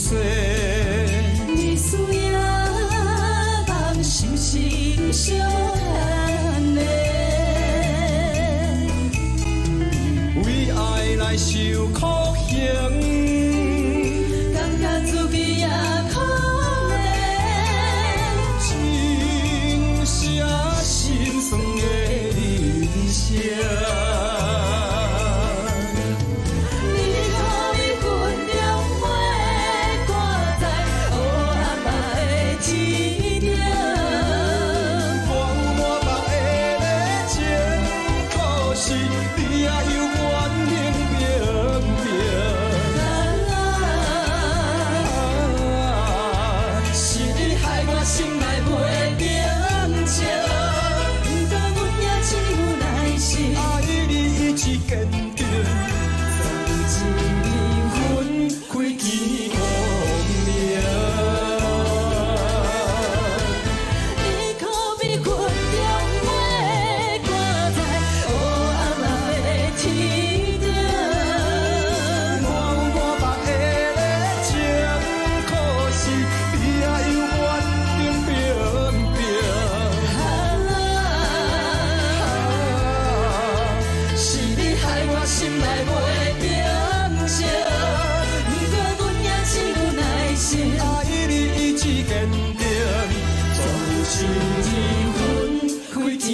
世。你需要放心心相牵的，為愛來受苦刑，感覺自己也可憐。真是心酸的人生。你予美分中袂掛在烏暗的天頂。我有滿腹的情，可是你也猶原冷冰冰。啊，是你害我心內袂平靜，不過阮也只有耐心。愛你意志堅定，一分開見光明。你可比雲中月掛在烏暗的天頂。我有滿腹的情，可是你也猶原冷冰冰。啊，是你害我心內袂平靜，不過阮也只有耐心。愛你意志堅定，總是分開天。